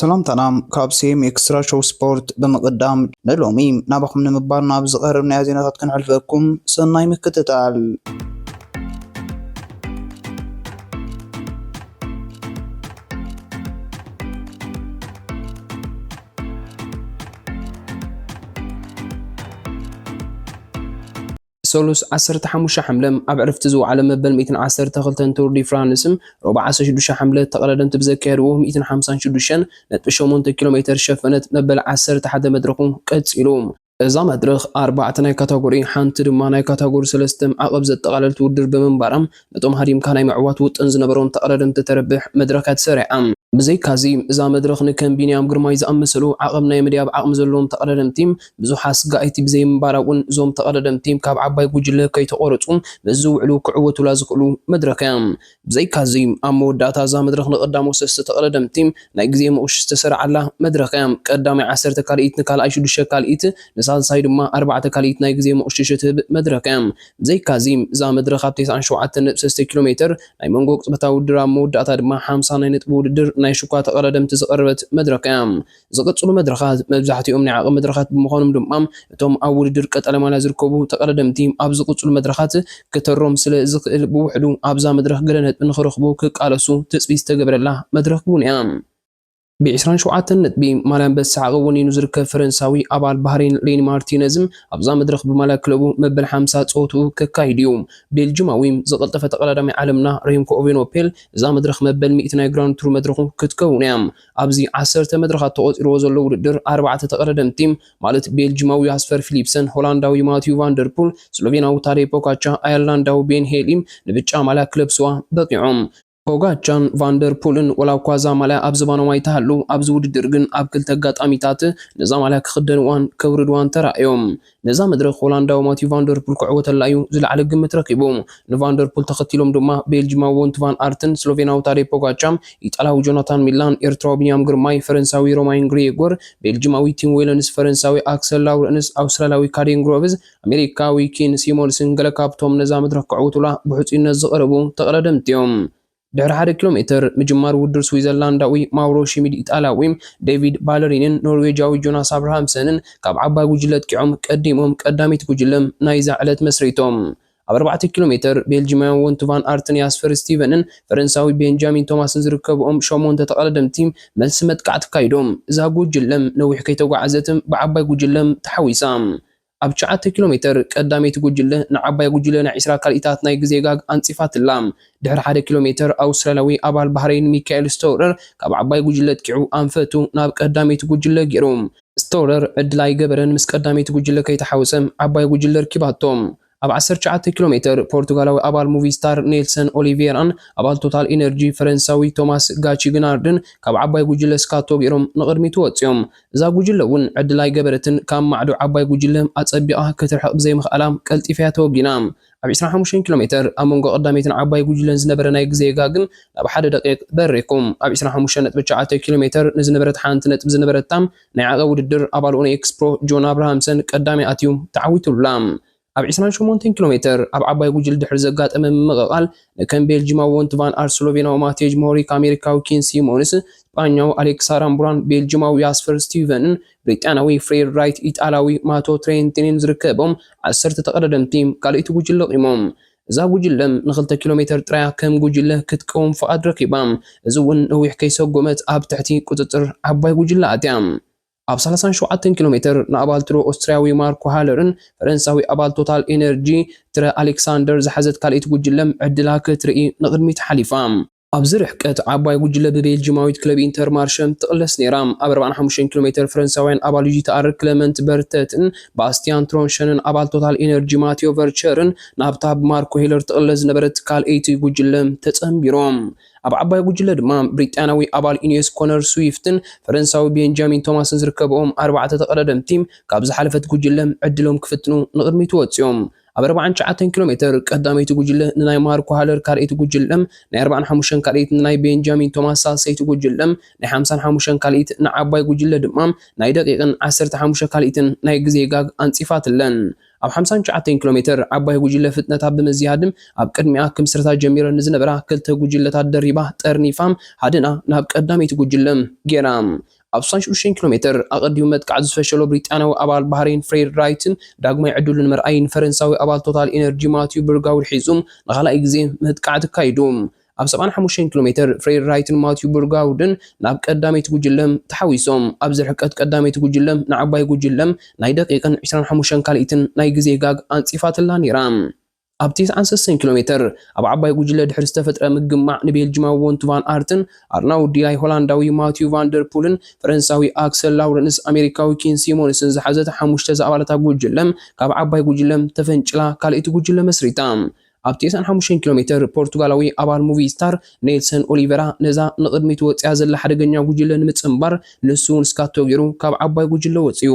ሰላምታና ካብ ሲ ኤም ኤክስትራ ሾው ስፖርት ብምቕዳም፣ ንሎሚ ናባኹም ንምባል ናብ ዝቐረብናዮ ዜናታት ክንሕልፈኩም፣ ሰናይ ምክትታል። ሰሉስ ዓሰርተ ሓሙሽተ ሓምለ ኣብ ዕርፍቲ ዝወዓለ መበል ሚእትን ዓሰርተ ክልተን ቱር ዲ ፍራንስም፣ ረቡዕ ዓሰርተ ሽዱሽተ ሓምለ ተቐዳደምቲ ብዘካየድዎ ሚእትን ሓምሳን ሽዱሽተን ነጥቢ ሸሞንተ ኪሎ ሜተር ሸፈነት መበል ዓሰርተ ሓደ መድረኹ ቀጺሉ። እዛ መድረኽ ኣርባዕተ ናይ ካታጎሪ፣ ሓንቲ ድማ ናይ ካታጎሪ ሰለስተ ዓቐብ ዘጠቓለለት ውድድር ብምንባራ፣ ነቶም ሃዲምካ ናይ ምዕዋት ውጥን ዝነበሮም ተቐዳደምቲ ተረብሕ መድረኽ እያ ተሰሪዓ። ብዘይካዚ፣ እዛ መድረኽ ንከም ቢንያም ግርማይ ዝኣመሰሉ ዓቐብ ናይ ምድያብ ዓቕሚ ዘለዎም ተቐዳደምቲ ብዙሕ ኣስጋኢቲ ብዘይምንባራ እውን፣ እዞም ተቐዳደምቲ ካብ ዓባይ ጉጅለ ከይተቖረጹ ምስ ዝውዕሉ ክዕወቱላ ዝኽእሉ መድረኽ እያ። ብዘይካዚ፣ ኣብ መወዳእታ እዛ መድረኽ ንቐዳሞት ሰለስተ ተቐዳደምቲ ናይ ግዜ ምቕሽሽ ዝተሰርዓላ መድረኽ እያ። ቀዳማይ ዓሰርተ ካልኢት ንካልኣይ ሽዱሽተ ካልኢት፣ ንሳልሳይ ድማ ኣርባዕተ ካልኢት ናይ ግዜ ምቕሽሽ እትህብ መድረኽ እያ። ብዘይካዚ፣ እዛ መድረኽ ኣብ ተስዓን ሸውዓተን ነጥቢ ሰለስተ ኪሎ ሜተር ናይ መንጎ ቅጽበታዊ ውድድር፣ ኣብ መወዳእታ ድማ ሓምሳ ናይ ነጥቢ ውድድር ናይ ሽኳ ተቐዳደምቲ ዝቐረበት መድረኽ እያ። ዝቕጽሉ መድረኻት መብዛሕትኦም ናይ ዓቐብ መድረኻት ብምዃኖም ድማ፣ እቶም ኣብ ውድድር ቀጠልያ ማልያ ዝርከቡ ተቐዳደምቲ ኣብ ዝቕጽሉ መድረኻት ክተሮም ስለ ዝኽእል፣ ብውሕዱ ኣብዛ መድረኽ ገለ ነጥቢ ንኽረኽቡ ክቃለሱ ትጽቢት ዝተገብረላ መድረኽ እውን እያ። ብ ዕስራን ሸውዓተን ነጥቢ ማልያ ኣንበሳ ዓቐብ ወኒኑ ዝርከብ ፈረንሳዊ ኣባል ባህሬን ሌኒ ማርቲነዝም ኣብዛ መድረኽ ብማልያ ክለቡ መበል ሓምሳ ጸወትኡ ከካይድ እዩ። ቤልጅማዊ ዝቐልጠፈ ተቐዳዳሚ ዓለምና ሬምኮ ኦቬኖፔል እዛ መድረኽ መበል ሚእቲ ናይ ግራንድ ቱር መድረኹ ክትከውን እያ። ኣብዚ ዓሰርተ መድረኻት ተቖጺርዎ ዘሎ ውድድር ኣርባዕተ ተቐዳደምቲ ማለት ቤልጅማዊ ያስፐር ፊሊፕሰን፣ ሆላንዳዊ ማቲዩ ቫንደርፑል፣ ስሎቬናዊ ታዴ ፖጋቻ፣ ኣየርላንዳዊ ቤን ሄሊም ንብጫ ማልያ ክለብስዋ በቂዖም። ፖጋቻን ቫንደርፑልን ወላ እኳ እዛ ማልያ ኣብ ዝባኖም ኣይተሃሉ፣ ኣብዚ ውድድር ግን ኣብ ክልተ ኣጋጣሚታት ነዛ ማልያ ክኽደንዋን ከውርድዋን ተራእዮም። ነዛ መድረኽ ሆላንዳዊ ማቲዩ ቫንደርፑል ክዕወተላ እዩ ዝለዓለ ግምት ረኺቡ። ንቫንደርፑል ተኸቲሎም ድማ ቤልጅማዊ ወንት ቫን ኣርትን ስሎቬናዊ ታዴ ፖጋቻ፣ ኢጣልያዊ ጆናታን ሚላን፣ ኤርትራዊ ቢንያም ግርማይ፣ ፈረንሳዊ ሮማይን ግሪየጎር፣ ቤልጅማዊ ቲም ዌለንስ፣ ፈረንሳዊ ኣክሰል ላውረንስ፣ ኣውስትራልያዊ ካዴን ግሮቭዝ፣ ኣሜሪካዊ ኪን ሲሞንስን ገለ ካብቶም ነዛ መድረኽ ክዕውቱላ ብሕጹይነት ዝቐረቡ ተቐዳደምቲ እዮም። ድሕሪ ሓደ ኪሎ ሜተር ምጅማር ውድድር ስዊዘርላንዳዊ ማውሮ ሺሚድ ኢጣልያዊ ዴቪድ ባለሪንን ኖርዌጃዊ ጆናስ ኣብርሃምሰንን ካብ ዓባይ ጉጅለ ኣጥቂዖም ቀዲሞም ቀዳመይቲ ጉጅለ ናይዛ ዕለት መስሪቶም። ኣብ ኣርባዕተ ኪሎ ሜተር ቤልጂማውያን ወንት ቫን ኣርትን ያስፐር ስቲቨንን ፈረንሳዊ ቤንጃሚን ቶማስን ዝርከብኦም ሸሞንተ ተቐዳደምቲ መልሲ መጥቃዕቲ ኣካይዶም። እዛ ጉጅለ ነዊሕ ከይተጓዓዘት ብዓባይ ጉጅለ ተሓዊሳ። ኣብ ትሽዓተ ኪሎ ሜተር ቀዳመይቲ ጉጅለ ንዓባይ ጉጅለ ናይ ዕስራ ካልኢታት ናይ ግዜ ጋግ ኣንጺፋትላ። ድሕሪ ሓደ ኪሎ ሜተር ኣውስትራልያዊ ኣባል ባህረይን ሚካኤል ስቶውረር ካብ ዓባይ ጉጅለ ኣጥቂዑ ኣንፈቱ ናብ ቀዳመይቲ ጉጅለ ገይሩ። ስቶውረር ዕድል ኣይገበረን፣ ምስ ቀዳመይቲ ጉጅለ ከይተሓወሰ ዓባይ ጉጅለ ኣርኪባቶ። ኣብ ዓሰርተ ትሽዓተ ኪሎ ሜተር ፖርቱጋላዊ ኣባል ሙቪስታር ኔልሰን ኦሊቬራን ኣባል ቶታል ኢነርጂ ፈረንሳዊ ቶማስ ጋቺግናርድን ካብ ዓባይ ጉጅለ ስካቶ ገይሮም ንቕድሚት ወጺኦም። እዛ ጉጅለ እውን ዕድል ኣይገበረትን፣ ካብ ማዕዶ ዓባይ ጉጅለ ኣጸቢቓ ክትርሕቕ ብዘይምኽኣላ ቀልጢፋ እያ ተወጊና። ኣብ ዕስራን ሓሙሽተን ኪሎ ሜተር ኣብ መንጎ ቀዳመይትን ዓባይ ጉጅለን ዝነበረ ናይ ግዜ ጋግ ናብ ሓደ ደቂቕ በሪኹ። ኣብ ዕስራን ሓሙሽተን ነጥቢ ትሽዓተ ኪሎ ሜተር ንዝነበረት ሓንቲ ነጥቢ ዝነበረታ ናይ ዓቐብ ውድድር ኣባል ኦኒ ኤክስፕሮ ጆን ኣብርሃምሰን ቀዳማይ ኣትዩ ተዓዊቱላ። ኣብ ዕስራን ሸሞንተን ኪሎ ሜተር ኣብ ዓባይ ጉጅለ ድሕሪ ዘጋጠመ ምምቕቓል ንከም ቤልጂማዊ ወንት ቫን ኣርት፣ ስሎቬናዊ ማቴጅ ሞሪክ፣ ኣሜሪካዊ ኪን ሲሞንስ፣ ስጳኛዊ ኣሌክስ ኣራምቡራን ቤልጂማዊ ያስፐር ስቲቨንን ብሪጣንያዊ ፍሬድ ራይት፣ ኢጣልያዊ ማቶ ትሬንቲኒን ዝርከቦም ዓሰርተ ተቐዳደምቲ ካልኣይቲ ጉጅለ ቆይሞም። እዛ ጉጅለ ንክልተ ኪሎ ሜተር ጥራያ ከም ጉጅለ ክትቀውም ፍቓድ ረኪባ። እዚ እውን ነዊሕ ከይሰጎመት ኣብ ትሕቲ ቁጽጽር ዓባይ ጉጅለ ኣትያ። ኣብ ሰላሳን ሸውዓተን ኪሎ ሜተር ንኣባል ትሮ ኦስትርያዊ ማርኮ ሃለርን ፈረንሳዊ ኣባል ቶታል ኤነርጂ ትረ ኣሌክሳንደር ዝሓዘት ካልኣይቲ ጉጅለ ዕድላ ክትርኢ ንቕድሚት ሓሊፋ። ኣብዚ ርሕቀት ዓባይ ጉጅለ ብቤልጂማዊት ክለብ ኢንተርማርሸ ትቕለስ ነይራ። ኣብ ኣርባዓን ሓሙሽተን ኪሎ ሜተር ፈረንሳውያን ኣባል ጂ ቲ ኣር ክለመንት በርተትን ባስቲያን ትሮንሸንን ኣባል ቶታል ኤነርጂ ማቴዮ ቨርቸርን ናብታ ብማርኮ ሄለር ትቕለስ ዝነበረት ካልኣይቲ ጉጅለ ተጸንቢሮም። ኣብ ዓባይ ጉጅለ ድማ ብሪጣንያዊ ኣባል ኢኔስ ኮነር ስዊፍትን ፈረንሳዊ ቤንጃሚን ቶማስን ዝርከብኦም ኣርባዕተ ተቐዳደምቲ ካብ ዝሓለፈት ጉጅለ ዕድሎም ክፍትኑ ንቕድሚት ወጺኦም። ኣብ ኣርባዓን ትሽዓተን ኪሎ ሜተር ቀዳመይቲ ጉጅለ ንናይ ማርኮ ሃለር፣ ካልኣይቲ ጉጅለ ናይ ኣርባዓን ሓሙሽተን ካልኢት ንናይ ቤንጃሚን ቶማስ፣ ሳልሰይቲ ጉጅለ ናይ ሓምሳን ሓሙሽተን ካልኢት ንዓባይ ጉጅለ ድማ ናይ ደቂቕን ዓሰርተ ሓሙሽተ ካልኢትን ናይ ግዜ ጋግ ኣንጺፋትለን። ኣብ ሓምሳን ትሽዓተን ኪሎ ሜትር ዓባይ ጉጅለ ፍጥነታ ብምዝያድም ኣብ ቅድሚኣ ክምስርታ ጀሚረን ንዝነበራ ክልተ ጉጅለታት ደሪባ ጠርኒፋ ሃድና ናብ ቀዳመይቲ ጉጅለ ገይራ። ኣብ ስሳን ሽዱሽተን ኪሎ ሜትር ኣቐዲሙ መጥቃዕቲ ዝፈሸሎ ብሪጣንያዊ ኣባል ባህሬን ፍሬድ ራይትን ዳግማይ ዕድሉ ንምርኣይ ንፈረንሳዊ ኣባል ቶታል ኢነርጂ ማቲዩ ብርጋውድ ሒዙ ንኻልኣይ ግዜ መጥቃዕቲ ኣካይዱ። ኣብ ሰብዓን ሓሙሽተን ኪሎ ሜትር ፍሬድ ራይትን ማቲዩ ብርጋውድን ናብ ቀዳመይቲ ጉጅለ ተሓዊሶም። ኣብዚ ርሕቀት ቀዳመይቲ ጉጅለ ንዓባይ ጉጅለ ናይ ደቂቕን ዕስራን ሓሙሽተን ካልኢትን ናይ ግዜ ጋግ ኣንጺፋትላ ነይራ። ኣብ ተስዓን ሰለስተን ኪሎ ሜትር ኣብ ዓባይ ጉጅለ ድሕሪ ዝተፈጥረ ምግማዕ ንቤልጅማዊ ወንት ቫን ኣርትን ኣርናውድ ዲላይ ሆላንዳዊ ማቲዩ ቫን ደር ፑልን ፈረንሳዊ ኣክሰል ላውረንስ ኣሜሪካዊ ኪን ሲሞንስን ዝሓዘት ሓሙሽተ ዝኣባላታ ጉጅለ ካብ ዓባይ ጉጅለ ተፈንጭላ ካልኣይቲ ጉጅለ መስሪታ። ኣብ ተስዓን ሓሙሽተን ኪሎ ሜትር ፖርቱጋላዊ ኣባል ሙቪስታር ኔልሰን ኦሊቨራ ነዛ ንቕድሚት ወፂኣ ዘላ ሓደገኛ ጉጅለ ንምፅንባር ንሱ እውን ስካቶ ገይሩ ካብ ዓባይ ጉጅለ ወፂኡ።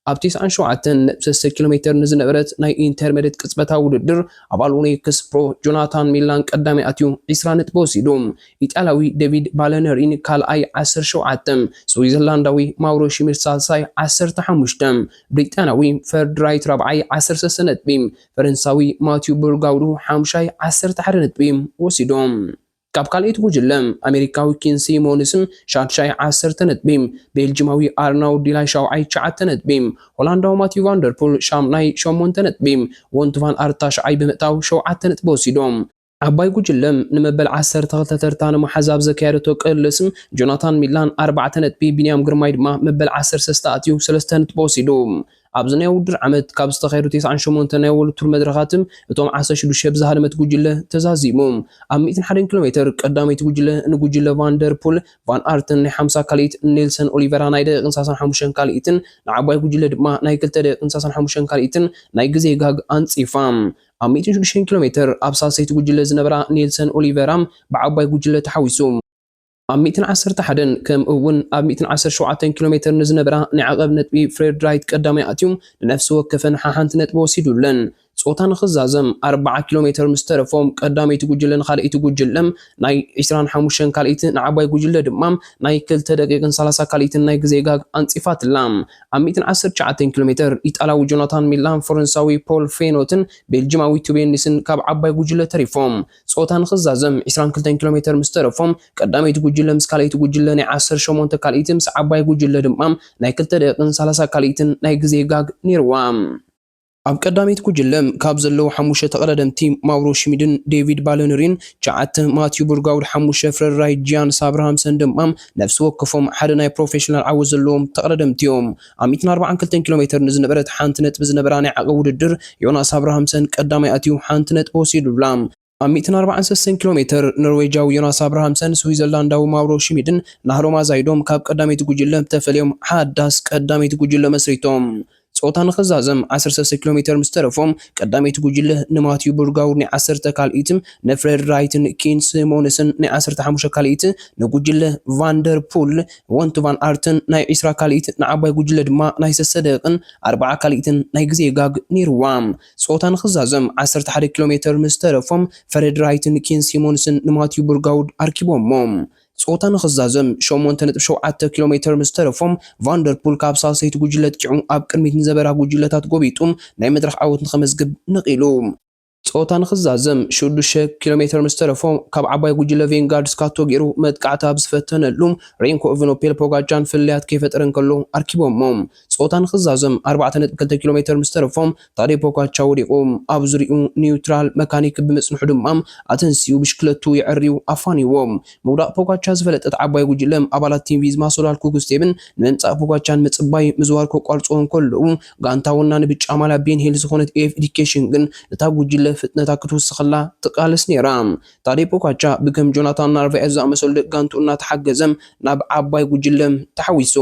ኣብ ተስዓን ሸውዓተን ነጥቢ ሰለስተ ኪሎ ሜትር ንዝነበረት ናይ ኢንተርመደት ቅጽበታዊ ውድድር ኣባል ኡኔክስ ፕሮ ጆናታን ሚላን ቀዳማይ ኣትዩ ዕስራ ነጥቢ ወሲዱ። ኢጣልያዊ ዴቪድ ባለነሪን ካልኣይ ዓሰርተ ሸውዓተ፣ ስዊዘርላንዳዊ ማውሮ ሽሚድ ሳልሳይ ዓሰርተ ሓሙሽተ፣ ብሪጣንያዊ ፈርድ ራይት ራብዓይ ዓሰርተ ሰለስተ ነጥቢ፣ ፈረንሳዊ ማቲዩ ብርጋውዱ ሓምሻይ ዓሰርተ ሓደ ነጥቢ ወሲዶም። ካብ ካልኣይቲ ጉጅለ ኣሜሪካዊ ኪን ሲሞንስን ሻድሻይ ዓሰርተ ነጥቢ፣ ቤልጂማዊ ኣርናውድ ዲላይ ሻውዓይ ትሽዓተ ነጥቢ፣ ሆላንዳዊ ማቲዩ ቫንደርፑል ሻምናይ ሸሞንተ ነጥቢ፣ ወንት ቫን ኣርት ታሽዓይ ብምእታው ሸውዓተ ነጥቢ ወሲዶም። ዓባይ ጉጅለ ንመበል ዓሰርተ ክልተ ተርታ ንምሓዝ ኣብ ዘካየደቶ ቅልስም ጆናታን ሚላን ኣርባዕተ ነጥቢ፣ ቢንያም ግርማይ ድማ መበል ዓሰርተ ሰለስተ ኣትዩ ሰለስተ ነጥቢ ወሲዱ። ኣብዚ ናይ ውድድር ዓመት ካብ ዝተኻየዱ ተስዓን ሸሞንተ ናይ ወርልድ ቱር መድረኻት እቶም ዓሰርተ ሽዱሽተ ብዝሃደመት ጉጅለ ተዛዚሙ። ኣብ ሚእትን ሓደን ኪሎ ሜትር ቀዳመይቲ ጉጅለ ንጉጅለ ቫን ደር ፑል ቫን ኣርትን ናይ ሓምሳ ካልኢት ኔልሰን ኦሊቨራ ናይ ደቂቕን ሰላሳን ሓሙሽተን ካልኢትን ንዓባይ ጉጅለ ድማ ናይ ክልተ ደቂቕን ሰላሳን ሓሙሽተን ካልኢትን ናይ ግዜ ጋግ ኣንጺፋ። ኣብ ሚእትን ሽዱሽተን ኪሎ ሜትር ኣብ ሳልሰይቲ ጉጅለ ዝነበራ ኔልሰን ኦሊቨራ ብዓባይ ጉጅለ ተሓዊሱ። ኣብ ሚእትን ዓሰርተ ሓደን ከምኡ እውን ኣብ ሚእትን ዓሰርተ ሸውዓተን ኪሎ ሜትር ንዝነበራ ናይ ዓቐብ ነጥቢ ፍሬድ ራይት ቀዳማይ ኣትዩ ንነፍሲ ወከፈን ሓሓንቲ ነጥቢ ወሲዱለን። ጾታ ንኽዛዘም ኣርብዓ ኪሎ ሜትር ምስ ተረፎም ቀዳመይቲ ጉጅለ ንኻልኣይቲ ጉጅለ ናይ ዕስራን ሓሙሽተን ካልኢት ንዓባይ ጉጅለ ድማ ናይ ክልተ ደቂቕን ሰላሳ ካልኢትን ናይ ግዜ ጋግ ኣንጺፋትላ። ኣብ ሚእትን ዓሰርተ ትሽዓተን ኪሎ ሜትር ኢጣልያዊ ጆናታን ሚላን ፈረንሳዊ ፖል ፌኖትን ቤልጂማዊ ቱቤኒስን ካብ ዓባይ ጉጅለ ተሪፎም። ጾታ ንኽዛዘም ዕስራን ክልተን ኪሎ ሜትር ምስ ተረፎም ቀዳመይቲ ጉጅለ ምስ ካልኣይቲ ጉጅለ ናይ ዓሰርተ ሸሞንተ ካልኢት ምስ ዓባይ ጉጅለ ድማ ናይ ክልተ ደቂቕን ሰላሳ ካልኢትን ናይ ግዜ ጋግ ነይርዋ። ኣብ ቀዳመይቲ ጉጅለ ካብ ዘለዉ ሓሙሽተ ተቐዳደምቲ ማውሮ ሽሚድን ዴቪድ ባለነሪን ትሽዓተ ማቲዩ ብርጋውድ ሓሙሽተ ፍረድ ራይት ጂያንስ ኣብርሃምሰን ድማ ነፍሲ ወከፎም ሓደ ናይ ፕሮፌሽናል ዓወት ዘለዎም ተቐዳደምቲ እዮም። ኣብ ሚእትን ኣርባዓን ክልተን ኪሎ ሜትር ንዝነበረት ሓንቲ ነጥቢ ዝነበራ ናይ ዓቐብ ውድድር ዮናስ ኣብርሃምሰን ቀዳማይ ኣትዩ ሓንቲ ነጥቢ ወሲዱላ። ኣብ ሚእትን ኣርባዓን ሰለስተን ኪሎ ሜትር ኖርዌጃዊ ዮናስ ኣብርሃምሰን ስዊዘርላንዳዊ ማውሮ ሽሚድን ናህሮ ማዛይዶም ካብ ቀዳመይቲ ጉጅለ ተፈልዮም ሓዳስ ቀዳመይቲ ጉጅለ መስሪቶም። ጾታ ንኽዛዘም ዓሰርተ ሰለስተ ኪሎ ሜትር ምስ ተረፎም ቀዳመይቲ ጉጅለ ንማቲዩ ብርጋውድ ናይ ዓሰርተ ካልኢት፣ ንፍሬድ ራይትን ኪን ሲሞንስን ናይ ዓሰርተ ሓሙሽተ ካልኢት፣ ንጉጅለ ቫንደር ፑል ወንት ቫን ኣርትን ናይ ዕስራ ካልኢት፣ ንዓባይ ጉጅለ ድማ ናይ ሰለስተ ደቂቕን ኣርብዓ ካልኢትን ናይ ግዜ ጋግ ነይርዋ። ጾታ ንኽዛዘም ዓሰርተ ሓደ ኪሎ ሜትር ምስ ተረፎም ፍሬድ ራይትን ኪን ሲሞንስን ንማቲዩ ብርጋውድ ኣርኪቦሞ። ጾታ ንኽዛዘም ሸሞንተ ነጥቢ ሸውዓተ ኪሎ ሜትር ምስ ተረፎም ቫንደርፑል ካብ ሳልሰይቲ ጉጅለ ጥቂዑ ኣብ ቅድሚት ንዘበራ ጉጅለታት ጎቢጡ ናይ መድረኽ ዓወት ንኸመዝግብ ነቒሉ። ጾታ ንኽዛዘም ሽዱሽተ ኪሎ ሜትር ምስ ተረፎ ካብ ዓባይ ጉጅለ ቬንጋርድ ስካቶ ገይሩ መጥቃዕቲ ኣብ ዝፈተነሉ ሬንኮ ኤቨኖፔል ፖጋቻን ፍልልያት ከይፈጠረ እንከሎ ኣርኪቦሞ። ጾታ ንኽዛዘም ኣርባዕተ ነጥቢ ክልተ ኪሎ ሜትር ምስ ተረፎም ታዴ ፖጋቻ ወዲቑ ኣብ ዙሪኡ ኒውትራል መካኒክ ብምጽንሑ ድማ ኣተንስዩ ብሽክለቱ የዐርዩ ኣፋንይዎ። ምውዳቕ ፖጋቻ ዝፈለጠት ዓባይ ጉጅለ ኣባላት ቲም ቪዝማ ሶላል ኩግስቴብን ንምምጻእ ፖጋቻን ምጽባይ ምዝዋር ከቋርጽዎ እንከለዉ ጋንታ ወናኒ ብጫ ማልያ ቤን ሂል ዝኾነት ኤፍ ኤዲኬሽን ግን እታ ጉጅለ ፍጥነታ ክትውስኸላ ትቃለስ ነይራ። ታዴ ፖጋቻ ብከም ጆናታን ናርቫኤዝ ዝኣመሰሉ ደቂ ጋንቱ እናተሓገዘ ናብ ዓባይ ጉጅለ ተሓዊሱ።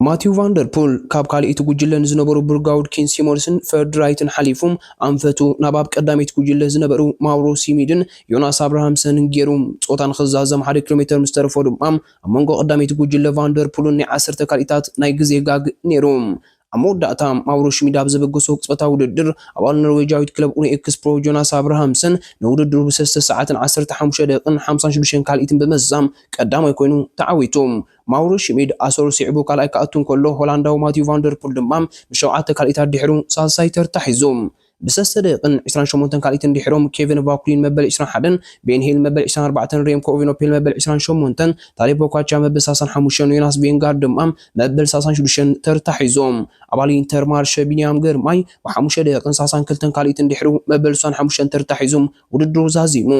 ማቲው ቫንደርፑል ካብ ካልኣይቲ ጉጅለ ንዝነበሩ ብርጋውድ ኪን ሲሞንስን ፈርድ ራይትን ሓሊፉ ኣንፈቱ ናብ ኣብ ቀዳመይቲ ጉጅለ ዝነበሩ ማውሮ ሲሚድን ዮናስ ኣብርሃምሰንን ገይሩ። ጾታ ንኽዛዘም ሓደ ኪሎ ሜትር ምስ ተረፎ ድማ ኣብ መንጎ ቀዳመይቲ ጉጅለ ቫንደርፑልን ናይ ዓሰርተ ካልኢታት ናይ ግዜ ጋግ ነይሩ። ኣብ መወዳእታ ማውሮ ሽሚድ ኣብ ዘበገሶ ቅጽበታዊ ውድድር ኣባል ኖርዌጃዊት ክለብ ኡኖ ኤክስፕሮ ጆናስ ኣብርሃምሰን ንውድድሩ ብሰለስተ ሰዓትን ዓሰርተ ሓሙሽተ ደቂቕን ሓምሳን ሽዱሽተን ካልኢትን ብምዝዛም ቀዳማይ ኮይኑ ተዓዊቱ። ማውሮ ሽሚድ ኣሰሩ ስዒቡ ካልኣይ ክኣቱ እንከሎ ሆላንዳዊ ማቲዩ ቫንደርፑል ድማ ብሸውዓተ ካልኢታት ድሕሩ ሳልሳይ ተርታ ሒዙ። ብሰለስተ ደቂቕን ዕስራን ሸሞንተን ካልኢትን ድሕሮም ኬቨን ቫኩሊን መበል ዕስራን ሓደን፣ ቤን ሄል መበል ዕስራን ኣርባዕተን፣ ሬምኮ ኦቪኖፔል መበል ዕስራን ሸሞንተን፣ ታዴ ፖጋቻር መበል ሰላሳን ሓሙሽተን፣ ዮናስ ቬንጋርድ ድማ መበል ሰላሳን ሽዱሽተን ተርታ ሒዞም። ኣባል ኢንተርማርሸ ቢንያም ግርማይ ብሓሙሽተ ደቂቕን ሰላሳን ክልተን ካልኢትን ድሕሩ መበል ስሳን ሓሙሽተን ተርታ ሒዙም ውድድሩ ዛዚሙ።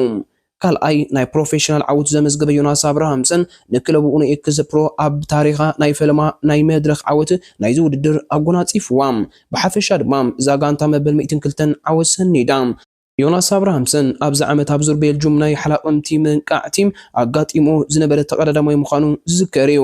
ካልኣይ ናይ ፕሮፌሽናል ዓወቱ ዘመዝገበ ዮናስ ኣብርሃምሰን ንክለቡ ኡኖ ኤክስ ፕሮ ኣብ ታሪኻ ናይ ፈለማ ናይ መድረኽ ዓወት ናይዚ ውድድር ኣጎናጺፍዋ። ብሓፈሻ ድማ እዛ ጋንታ መበል ሚእትን ክልተን ዓወት ሰኒዳ። ዮናስ ኣብርሃምሰን ኣብዚ ዓመት ኣብ ዙር ቤልጁም ናይ ሓላቕምቲ መንቃዕቲ ኣጋጢሙ ዝነበረ ተቐዳዳማይ ምዃኑ ዝዝከር እዩ።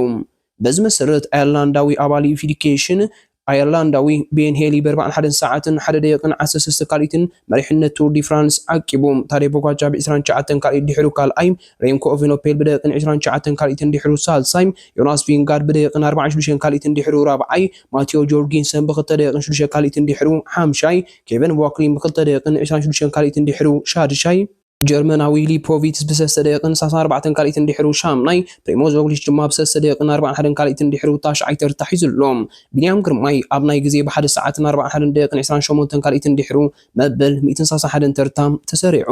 በዚ መሰረት ኣየርላንዳዊ ኣባል ዩኒፊኬሽን ኣየርላንዳዊ ቤን ሄሊ ብ ኣርባዓን ሓደን ሰዓትን ሓደ ደቂቕን ዓሰርተ ሰለስተ ካልኢትን መሪሕነት ቱር ዲ ፍራንስ ዓቂቡ። ታዴ ፖጋቻር ብ ዕስራን ትሽዓተን ካልኢት ድሕሩ ካልኣይ፣ ሬምኮ ኦቪኖፔል ብደቂቕን ዕስራን ትሽዓተን ካልኢትን ድሕሩ ሳልሳይ፣ ዮናስ ቪንጋርድ ብደቂቕን ኣርባዓን ሽዱሽተን ካልኢትን ድሕሩ ራብዓይ፣ ማቲዮ ጆርጊንሰን ብክልተ ደቂቕን ሽዱሽተ ካልኢትን ድሕሩ ሓምሻይ፣ ኬቨን ቫኩሊን ብክልተ ደቂቕን ዕስራን ሽዱሽተን ካልኢትን ድሕሩ ሻድሻይ፣ ጀርመናዊ ሊፖቪትስ ብሰለስተ ደቂቕን ሰላሳን ኣርባዕተን ካልኢትን ድሕሩ ሻምናይ፣ ፕሪሞዝ ሮግሊች ድማ ብሰለስተ ደቂቕን ኣርባዓን ሓደን ካልኢትን ድሕሩ ታሽዓይ ተርታ ሒዙ ኣሎ። ቢንያም ግርማይ ኣብ ናይ ግዜ ብሓደ ሰዓትን ኣርባዓን ሓደን ደቂቕን ዕስራን ሸሞንተን ካልኢትን ድሕሩ መበል ሚእትን ሰላሳን ሓደን ተርታ ተሰሪዑ።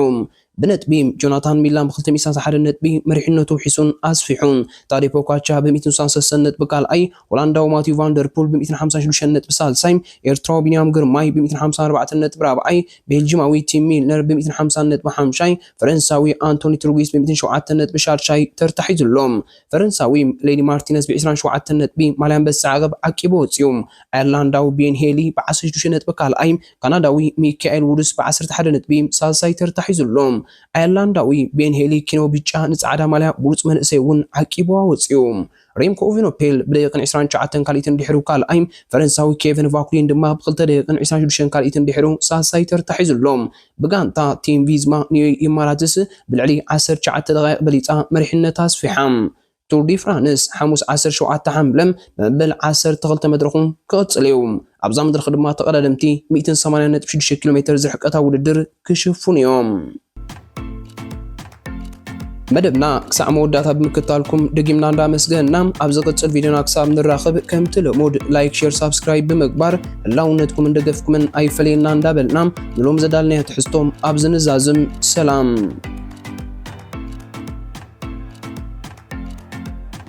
ብነጥቢ ጆናታን ሚላን ብክልተ ሚእትን ሰላሳን ሓደን ነጥቢ መሪሕነቱ ውሒሱን ኣስፊሑን። ታዴ ፖጋቻር ብ ሚእትን ስሳን ሰለስተን ነጥቢ ካልኣይ፣ ሆላንዳዊ ማቲዩ ቫንደርፑል ብ ሚእትን ሓምሳን ሽዱሽተን ነጥቢ ሳልሳይ፣ ኤርትራዊ ቢንያም ግርማይ ብ ሚእትን ሓምሳን ኣርባዕተን ነጥቢ ራብዓይ፣ ቤልጂማዊ ቲም ሚልነር ብ ሚእትን ሓምሳን ነጥቢ ሓምሻይ፣ ፈረንሳዊ ኣንቶኒ ትሩጊስ ብ ሚእትን ሸውዓተን ነጥቢ ሻድሻይ ተርታ ሒዙ ኣሎ። ፈረንሳዊ ሌኒ ማርቲነስ ብ ዕስራን ሸውዓተን ነጥቢ ማልያ ኣንበሳ ዓቐብ ዓቂቡ ወጺኡ። ኣየርላንዳዊ ቤን ሄሊ ብ ዓሰርተ ሽዱሽተ ነጥቢ ካልኣይ፣ ካናዳዊ ሚካኤል ውድስ ብ ዓሰርተ ሓደ ነጥቢ ሳልሳይ ተርታ ሒዙ ኣሎ። ኣየርላንዳዊ ቤን ሄሊ ኪኖ ብጫ ንጻዕዳ ማልያ ብሉጽ መንእሰይ እውን ዓቂቡ ወጺኡ። ሬምኮ ኦቪኖፔል ብደቂቕን ዕስራን ትሽዓተን ካልኢትን ድሕሩ ካልኣይ፣ ፈረንሳዊ ኬቨን ቫኩሊን ድማ ብክልተ ደቂቕን ዕስራን ሽዱሽተን ካልኢትን ድሕሩ ሳልሳይ ተርታ ሒዙ ኣሎ። ብጋንታ ቲም ቪዝማ ኒዮ ኢማራትስ ብልዕሊ ዓሰርተ ትሽዓተ ደቓይቕ በሊጻ መሪሕነታ ኣስፊሓ። ቱር ዲ ፍራንስ ሓሙስ ዓሰርተ ሸውዓተ ሓምለ መበል ዓሰርተ ክልተ መድረኹ ክቕጽል እዩ። ኣብዛ መድረኽ ድማ ተቐዳደምቲ ሚእትን ሰማንያን ነጥቢ ሽዱሽተ ኪሎ ሜትር ዝርሕቀታ ውድድር ክሽፍኑ እዮም። መደብና ክሳዕ መወዳእታ ብምክታልኩም ደጊምና እንዳመስገንና፣ ኣብ ዝቕጽል ቪድዮና ክሳብ ንራኸብ ከምቲ ልሙድ ላይክ፣ ሼር፣ ሳብስክራይብ ብምግባር ህላውነትኩምን ደገፍኩምን ኣይፈለየና እንዳበልና ንሎም ዘዳልናዮ ትሕዝቶ ኣብዚ ንዛዝም። ሰላም።